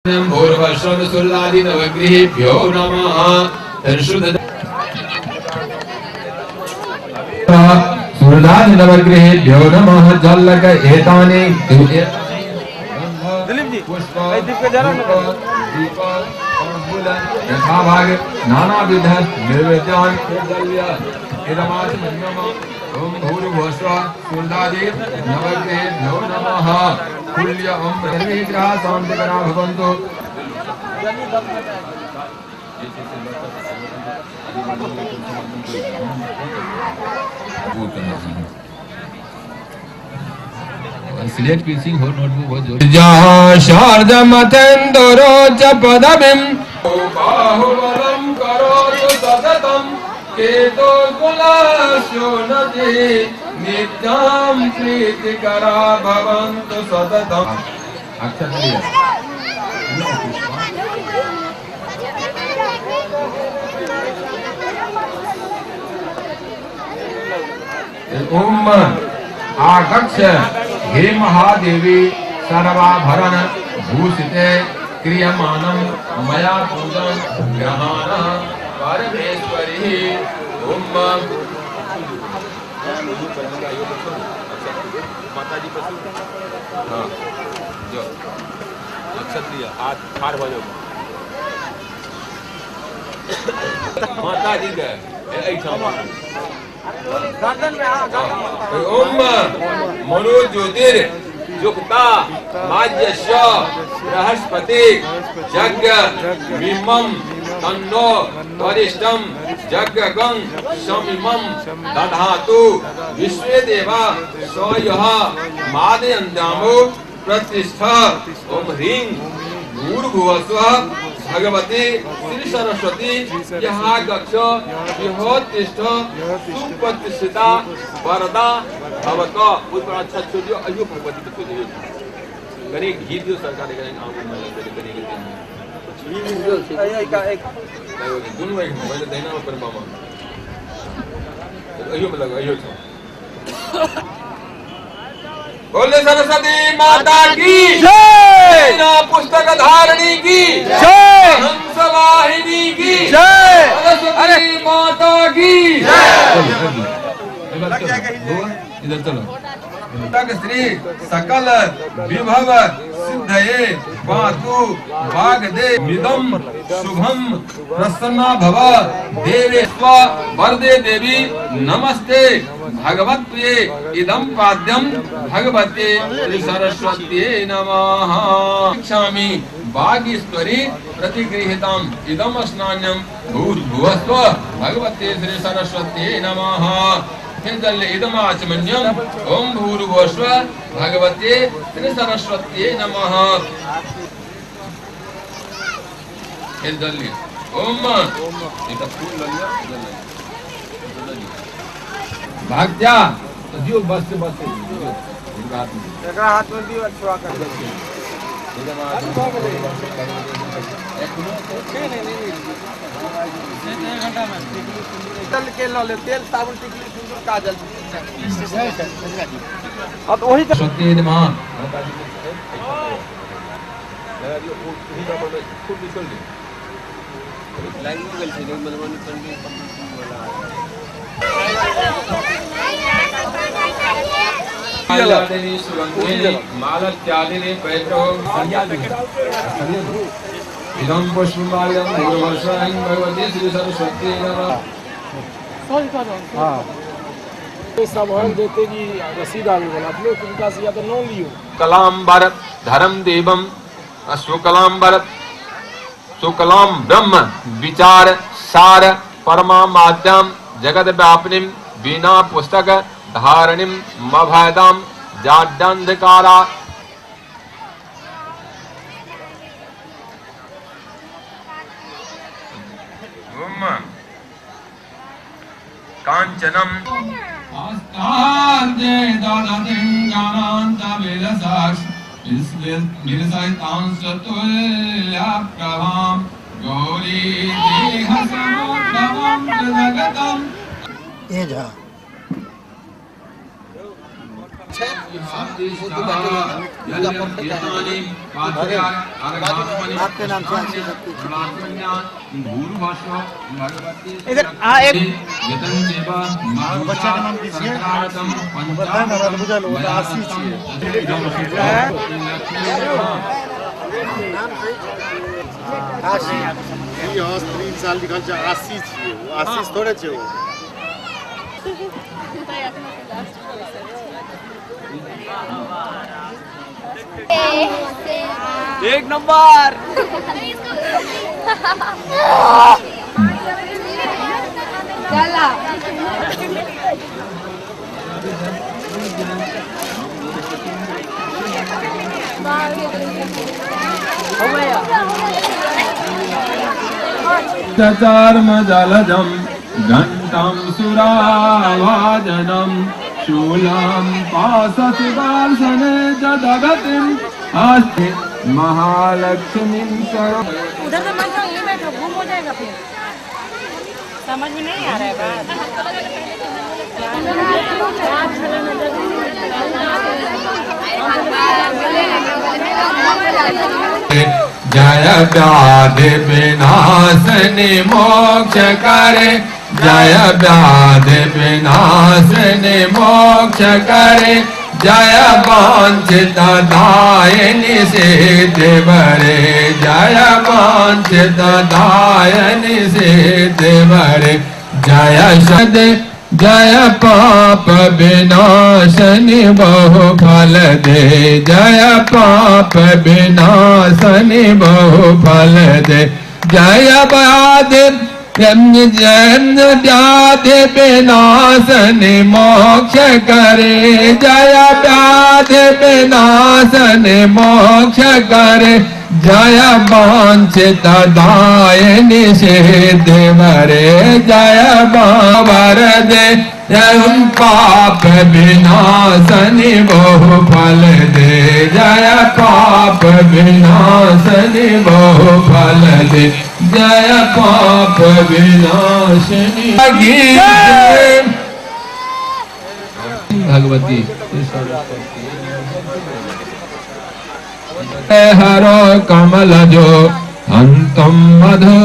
भूर्भुवस्सुर्दादि नवगृहेभ्यो नमः। सूर्यादि नवगृहेभ्यो नमः। जलक एतानि दिलीप जी पुष्प दीप तांबूल यथाभाग नानाविध नैवेद्यान् इदमाचमन्यम। ओम भूर्भुवस्सुः सूर्यादि नवगृहेभ्यो नमः। तुल्य ओम ग्रह शांतिकरा भवन्तु। सिलेक्ट पीसिंग हो नोटबुक बहुत जोर। शारदमतेन्दुरो च पदवीं बाहुबलं करोतु सततं केतो कुलस्यो नदि नित्यां प्रीतिकरा भवन्तु सततम्। अक्षर लिया ओम आगच्छ हे महादेवी सर्वाभरण भूषिते क्रियमाणं मया पूजन ग्रहाण परमेश्वरी। ओम माताजी हाँ जो अक्षत लिया हाथ ठार हो जाओ माता जी के ओम मनो ज्योतिर जुक्ता माज्यस्य बृहस्पति यज्ञ मिमं तन्नो वरिष्ठं यज्ञगं समिमं दधातु विश्वे देवा स्वयः मादयन्तामो प्रतिष्ठा। ओम ह्रीं भूर्भुवस्सुः भगवती श्री सरस्वती यः गच्छ यः तिष्ठ सुप्रतिष्ठिता वरदा भवत। उस पर अच्छा छोड़ दियो अयो भगवती को छोड़ दियो कहीं घी दियो सरकार ने कहीं आम में लगे कहीं के एक दुनु एक मोबाइल देना पर मामा अयो में लगा अयो छो। बोले सरस्वती माता की जय, पुस्तक धारणी की जय, हंस वाहिनी की जय, सरस्वती माता की जय। इधर चलो। तक श्री सकल विभव सिद्धये पातु वाग्दे मिदम शुभम प्रसन्ना भव देवे स्व वरदे देवी नमस्ते भगवत प्रिये इदं पाद्यं भगवते श्री सरस्वत्यै नमः। इच्छामि वागीश्वरी प्रतिगृहीतम् इदं स्नान्यं भूर्भुवस्व भगवते श्री सरस्वत्यै नमः। इदमाचमन्यम ओम भूर्भुवस्व भगवते श्री सरस्वत्यै नमः। ओम फूल भाग जा तो दियो बस से बस हाथ में दियो अच्छा कर तेल के ल ले तेल साबुन टिकली सिंदूर काजल हां तो वही सरस्वती नमः। लगा दियो ओ ही का पर खूब निकल गई लाइन में गल छै मधुबनी पेंटिंग कंपटीशन वाला मालत्यादिनि पैत्रो इदं पुष्पमाल्यं भूर्भुवस्सुः भगवती श्री सरस्वती नमः। हाँ सब हर देते जी रसीद आवे वाला अपने उनका से या तो लोन लियो। कलांबर धर्म देवम शुक्लांबर शुक्लाम ब्रह्म विचार सार परमामाद्यम जगद व्यापिनीं बिना पुस्तक धारणिं मभयदां जाड्यांधकारा। कांचनम आस्तार्जे निरसैतांसतुल्याप्रभां गौरी देह समुद्भवं जगतम्। ए झा छथि, मूर्ति बैठल पूजा परफेक्ट। आपके नाम से आशीष। इधर आ एक बच्चा का नाम कीजिए, बताए ना बुझल आशीष। 3 साल लिखल छै आशीष छियै, आशीष थोड़े छै। एक नंबर। चला चर्मजलजं घण्टं सुरावादनं शूलं पाशसुदर्शने जगतिं अस्ति महालक्ष्मीं सर। उधर तो मन नहीं बैठो, गुम हो जाएगा फिर, समझ में नहीं आ रहा है बात। जय व्याधि विनाशनि मोक्ष करे, जय व्याधि विनाशनि मोक्ष करे, जय वांछित दायिनी सिद्धि वरे, जय वांछित दायिनी सिद्धि वरे, जय सद जय पाप विनाशनि बहु फल दे, जय पाप विनाशनि बहु फल दे, जय व्याधि व्याधि विनाशनि मोक्ष करे, जय व्याधि विनाशनि मोक्ष करे, जय वांछित दायिनी सिद्धि वरे, जय वर दे, जय पाप विनाशनि बहु फल दे, जय पाप विनाशनि बहु फल दे, जय पाप विनाशनि भगवती हरो कमल जो हंतम मधु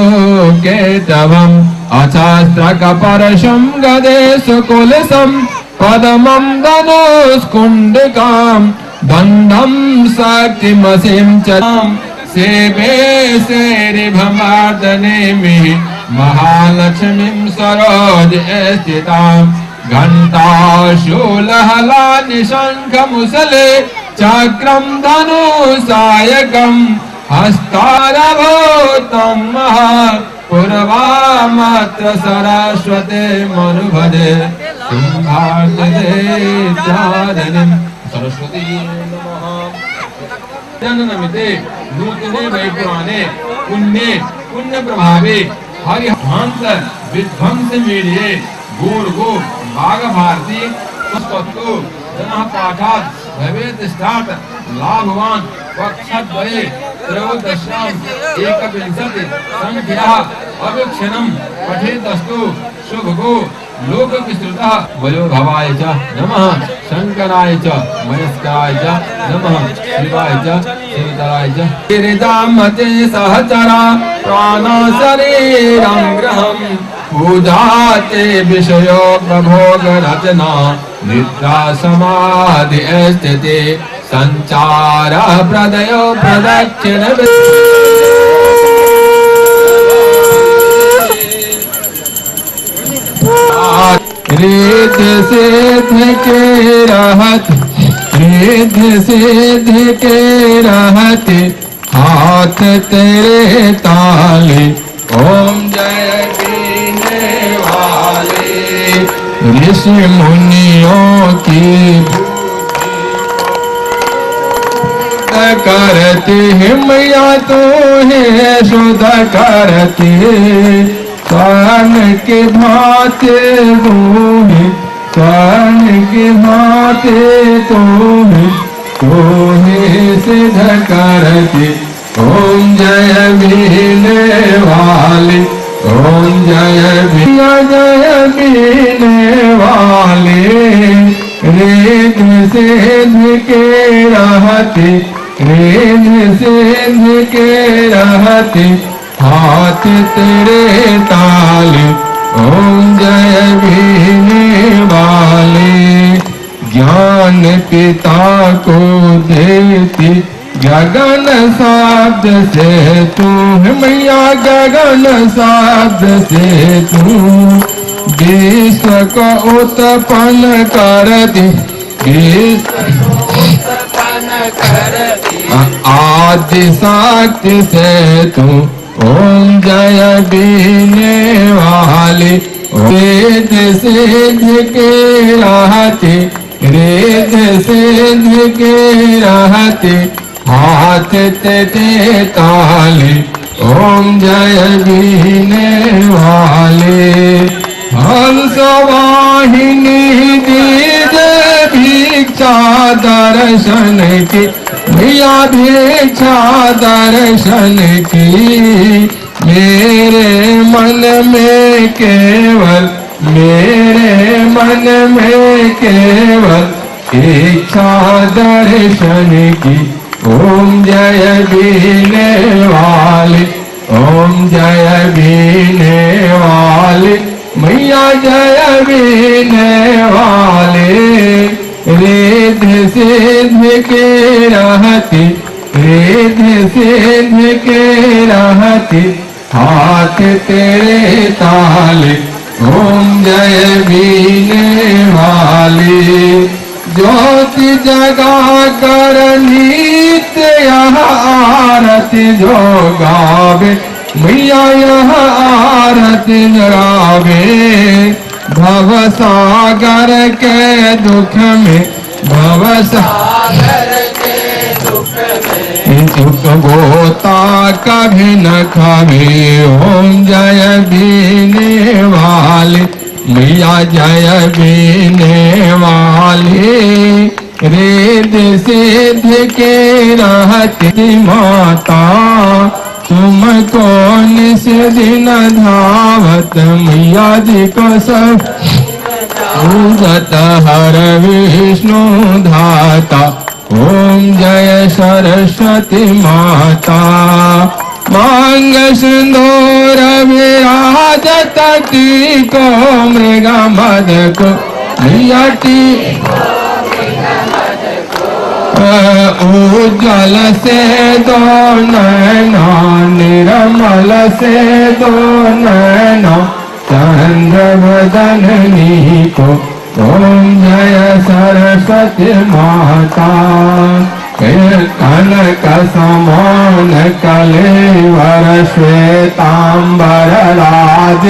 केतवम अशास्त्रकपरशं गदेशकुलसं पदमं धनुष्कुण्डिकां दण्डं शक्तिमसीं च सेवे सेरिभमार्दनेमि महालक्ष्मीं सरोज स्थितां घण्टाशूलहलानिशङ्खमुसले चक्रं धनुसायकं हस्तारभूतं महा पूर्वामात्र सरस्वते मनुभजे सिंहार्जने चारणिं सरस्वती नमः। जननमिते नूतने वैपुराणे पुण्ये पुण्य प्रभावे हरिहंस विध्वंस मीडिये गोर गो बाघ भारती स्वस्तु जनः पाठात् भवेत् स्टार्ट लाभवान पक्षद्वये त्रयोदश्याम एकविंशति संख्या अविक्षणं पठेतस्तु शुभगो लोकविस्तृतः वयोभवाय च नमः, शंकराय च मयस्काय च नमः, शिवाय च शिवतराय च। गिरिजामते सहचरा प्राण शरीरं गृहं पूजाते विषयो प्रभोग रचना निद्रा समाधि स्थिति संचार प्रदयो प्रदक्षिण रिद्ध सिद्ध के रहत, रिद्ध सिद्ध के रहत हाथ तेरे ताले, ओम जय बीने वाले ऋषि मुनियों की करती हिमया तो है शुद्ध करती, स्वर्ण के भांति भूमि, स्वर्ण के भांति तुम्हें सिद्ध करती, ओम जय बीने वाले, ओम जय बीना जय बीने वाले रिद्ध सिद्ध के रहते, रिद्ध सिद्ध के रहते, हाथ तेरे ताले। ओम जय बीने वाले। ज्ञान पिता को देती गगन शब्द से तू, मैया गगन शब्द से तू, विश्व को उत्पन्न करती, आदि शक्ति से तू। ओम जय बीने वाले। रिद्ध सिद्ध के रहते, रिद्ध सिद्ध के रहते, हाथ तेरे ताले। ओम जय बीने वाले। हंस वाहिनी दीजे भिक्षा दर्शन की, भैया भिक्षा दर्शन की, मेरे मन में केवल, मेरे मन में केवल इच्छा दर्शन की। ओम जय बीने वाले। ओम जय बीने वाले, मैया जय बीने वाले। रिद्ध सिद्ध के रहते, रिद्ध सिद्ध के रहते, हाथ तेरे ताले। ओम जय बीने वाले। ज्योति जगा कर नित्य यह आरती जो गावे, मैया यह आरती जगावे, भव सागर के दुख में, भव सागर के दुख में, दुख गोता कभी न खावे। ओम जय बीने वाले, मैया जय बीने वाले। रिद्ध सिद्ध के रहती माता, तुमको निस दिन धावत, मैया जी को सब पूजत हर विष्णु धाता। ओम जय सरस्वती माता। मांग सिंदूर विराजत टीको मृग मद को, मैया टीको उज्जवल से दो नैना, निर्मल से दो नैना, चंद्र बदन को। ओम जय सरस्वती माता। कनक समान कलेवर श्वेतांबर राज,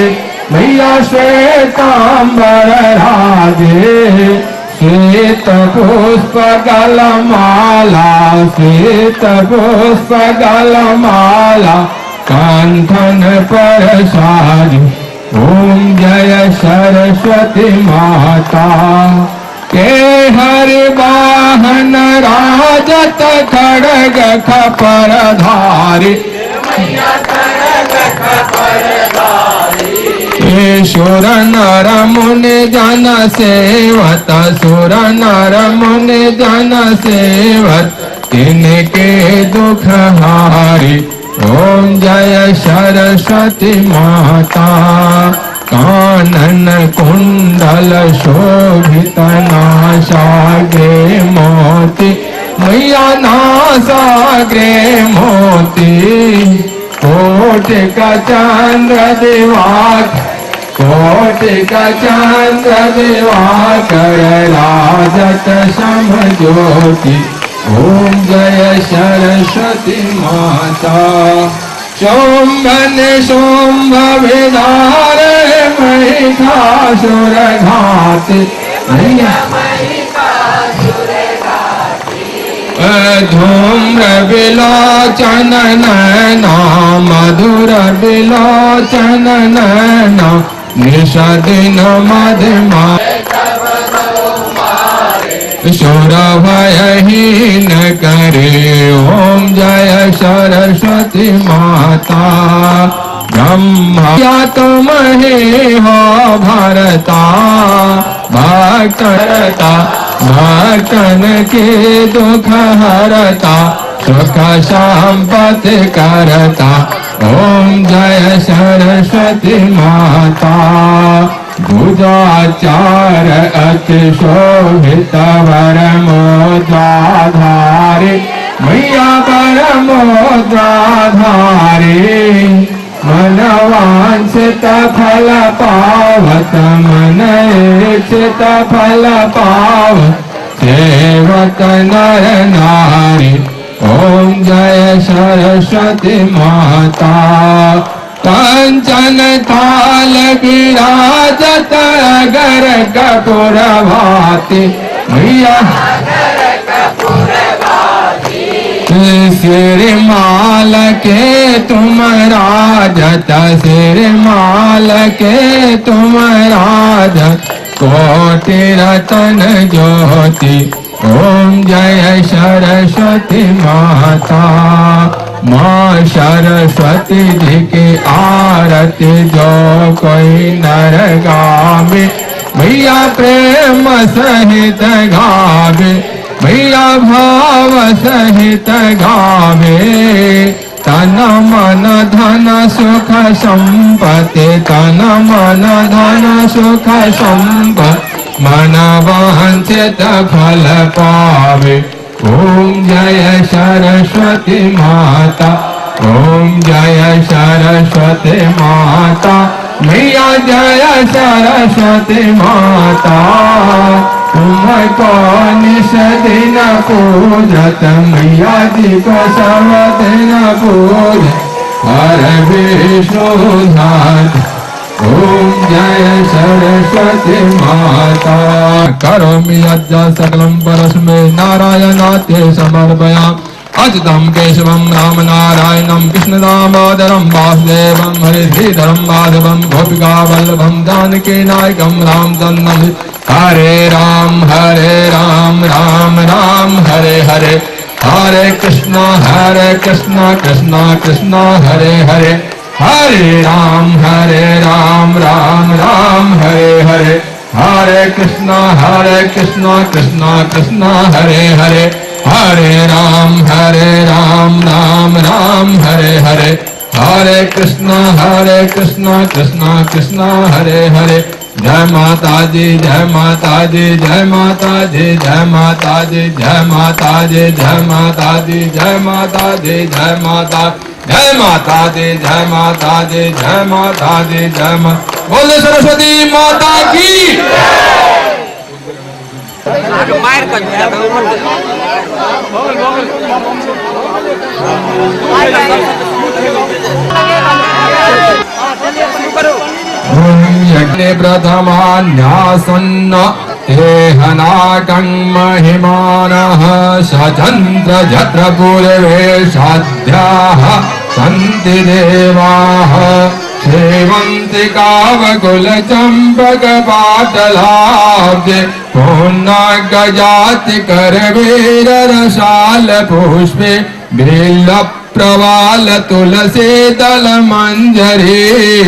मैया श्वेतांबर राजे, श्वेत पुष्प गलमाला, श्वेत पुष्प गलमाला, कंठन पर साज। ओम जय सरस्वती माता। के हरि वाहन राजत खड़ग खपर धारी, सुर नर मुनि जन सेवत, सुर नर मुनि जन सेवत, तिनके दुख हारी। ओम जय सरस्वती माता। कानन कुंडल शोभित नासाग्रे मोती, मैया नासाग्रे मोती, कोटि का चंद्र दिवाकर, कोटि का चंद्र दिवाकर, राजत सम ज्योति। ओम जय सरस्वती माता। शोभन शोभ विदार महिषासुर घाति, धूम्र विलोचन नैना, मधुर विलोचन नैना, निषदिन मधुमा, सुर भयहीन करे। ओम जय सरस्वती माता। ब्रह्मा या तुम ही हो भरता, भक्तरता भक्तन के दुख हरता सुख संपत्ति करता। ओम जय सरस्वती माता। भुजाचार अति शोभित वर मुद्राधारी मैया वर मुद्राधारी मनवांछित फल पावत मन इच्छित फल पावत सेवक नर नारी। ओम जय सरस्वती माता। कंचन थाल विराजत अगर कपूर भाती मैया सिर माल के तुम राजत सिर माल के तुम राजत कोटि रतन ज्योति। ओम जय सरस्वती माता। माँ सरस्वती जी की आरती जो कोई नर गावे भैया प्रेम सहित गावे भैया भाव सहित गावे। तन मन धन सुख संपत्ति तन मन धन सुख संपत्ति मन वांछित फल पावे। ओम जय सरस्वती माता। ओम जय सरस्वती माता मैया जय सरस्वती माता। तुमको निश दिन पूजत मैया जी को सब दिन पूज हर विष्णु नाथ। ओम जय सरस्वती माता। करोमि यज्ञ सकलं परस्मै नारायणाते समर्पयामि। अच्युतं केशवं राम नारायणं कृष्ण दामोदरं वासुदेवं हरिश्रीधरं माधवं गोपिकावल्लभं जानकी नायकं रामचन्द्रं। हरे राम राम राम हरे हरे हरे कृष्ण कृष्ण कृष्ण हरे हरे हरे राम राम राम हरे हरे हरे कृष्ण कृष्ण कृष्ण हरे हरे हरे राम राम राम हरे हरे हरे कृष्ण कृष्ण कृष्ण हरे हरे। जय माता दी जय माता दी जय माता दी जय माता दी जय माता दी जय माता दी जय माता दी जय माता जय माता दी जय माता दी जय माता दी जय माता। बोले सरस्वती माता की। यज्ञ प्रथमान्यासन्न तेहनाकं महिमानः सचन्द्र यत्र पूर्वे साध्याः सन्ति देवाः सेवन्ति कावकुलचम्पकपाटलाब्धे पूर्णगजाति करवीररसाल पुष्पे बिल्लप्रवाल तुलसी दलमञ्जरी।